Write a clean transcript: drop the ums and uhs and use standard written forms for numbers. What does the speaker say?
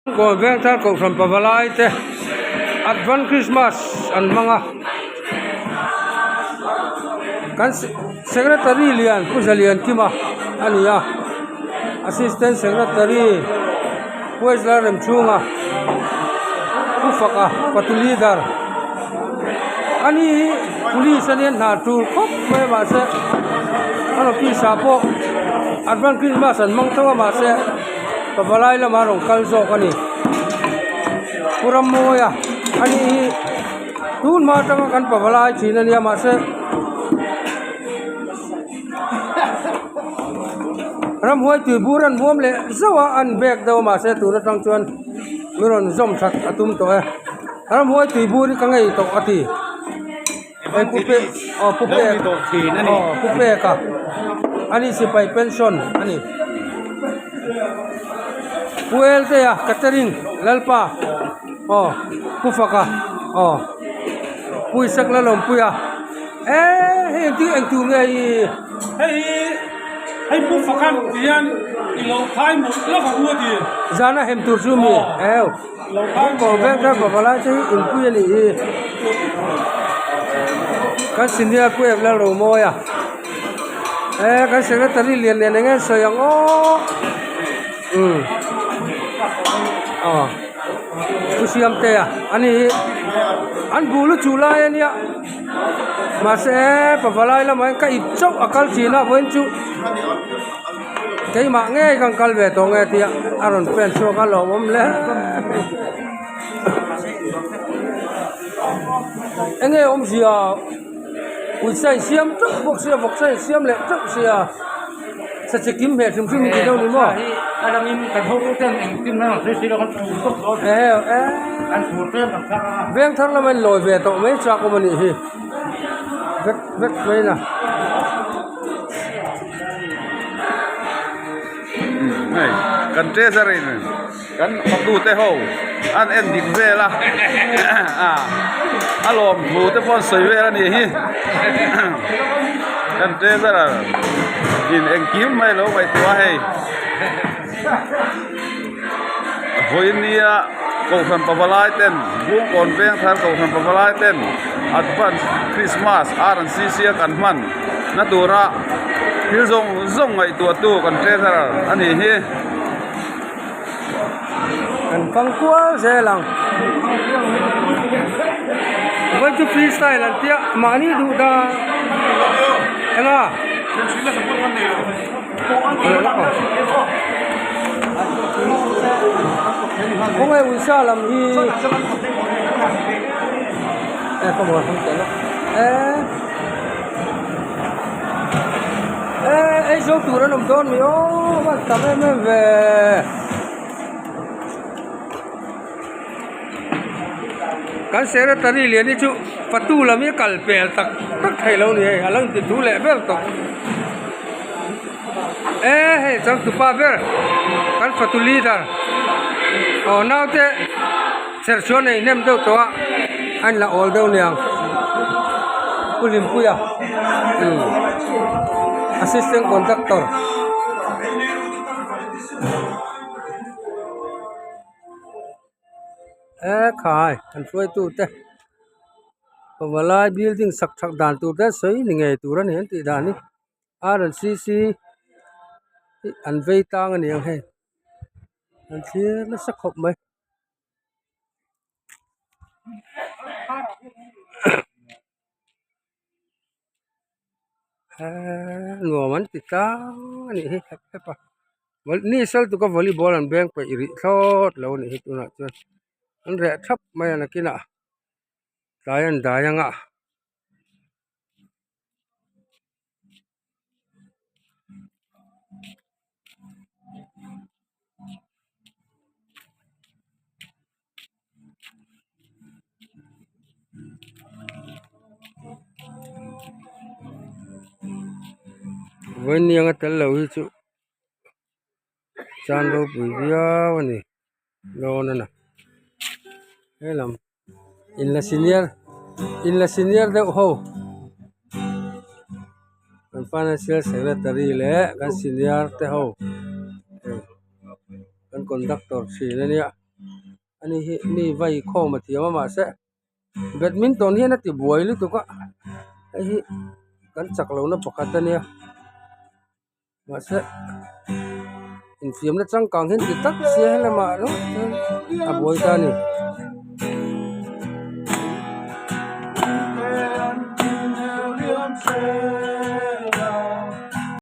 Kawl Vengthar Kohhran Pavalai te Advent Christmas an hmang a, kan Secretary lian Pu Zaliankima a ni a, Assistant Secretary Pu H Lalremchhunga, Pu Faka Patu Leader a ni hi Police a nia hna tul khawp mai a mahse an office ah pawh Advent Christmas an hmang tho a mahse. Pavalai lamah rawn kal zawk a ni. Pu Rammawia a nih hi tun hma atanga kan pavalai thin a nia mahse ramhuai tui bur an huam leh zauh a an bek deuh a mahse tun atang chuan mi rawn zawm that a tum tawh e. Ramhuai tui bur hi ka ngei tawh a ti. Hei pu pe aw pu pek aw pu peka a ni sipai pension a ni pu eltea catering lalpa aw pu faka aw pu isaac lalawmpuia eee hei engtin eng tur nge hi hei hi hei pu faka ti hian i lo khai mawlh lawk ang u a ti zana hem tur chu mi eu. Kawr vek vek pavalai te hi inpui a nih hi kan senior pu em Lalromawi a eh kan secretary lian nen eng nge an sawi ang aw umm aw pu Siamtea a ni hi an bul a chuh lai a nia mahse pavalai lamah hian ka ip chauh a kal thin a vawiin chu. Keimah ngei kan kal ve tawh nge tia a rawn pen chhuak a lawmawm hle enge awmzia uisa in siam teuh bawk sia vawksa in siam leh teuh sia sa chi kim hmel hrim hrim ti deuh ni maw veng thar lama in lawi ve tawh mai chak awm a nih hi vek vek mai na. Hei kan treasure in kan fatu te ho an en dik vel a a lawm thu te pawh an sawi vel a nih hi kan treasure in engkim mai alo ngaihtuah a hei vawiin nia kohhran pavalai ten bungkawn veng thar kohhran pavalai ten advance christmas r and c c a kan hman. Na tura thil zawng zawng ngaihtuah tu kan treasurer a nih hi. Kan fang kual zel ang. Vawi chu free style an tia mahni duh dan enga. Khawnge uisa lam hi e ka maw e. Eee ei zo tur an awm dawn mi aw a van tam em em ve kan secretary lian hi chu patu lam hi a kal pel tak tak thei lo a ni hei a lo inti thu leh ber tawh eee hei changtupa ber kan fatu leader aw naute. Serchhuan ei hnem deuh tawh a a inla awl deuh niang Pu Hlimpuia umm assistant conductor ekhai an hruaitu te pavalai building sak that dan tur te sawi ni ngei tur a ni an tih dan hi r and c c hi an vei tlang a ni ang hei an thlir nasa khawp mai. Eee nuam an ti tlang a nih hi hep hep a ni sal tuk a volleyball an beng peih rih thlawt lo a nih hi tunah chuan an reh thap mai a nakinah tlai an dai ang a. Vawiin anga tel lo hi chu chan ropui viau a ni dawn a na helam inla senior inla senior deuh ho kan financial secretary leh kan senior te ho hei kan conductor thin a nia. Ani hi mi vai khawm a thiam a mahse badminton hian a ti buai lutuk a hei hi kan chak lohna pakhat a nia mahse infiamna changkang hian ti tak sia helamah ringawt chuan a buai ta a ni.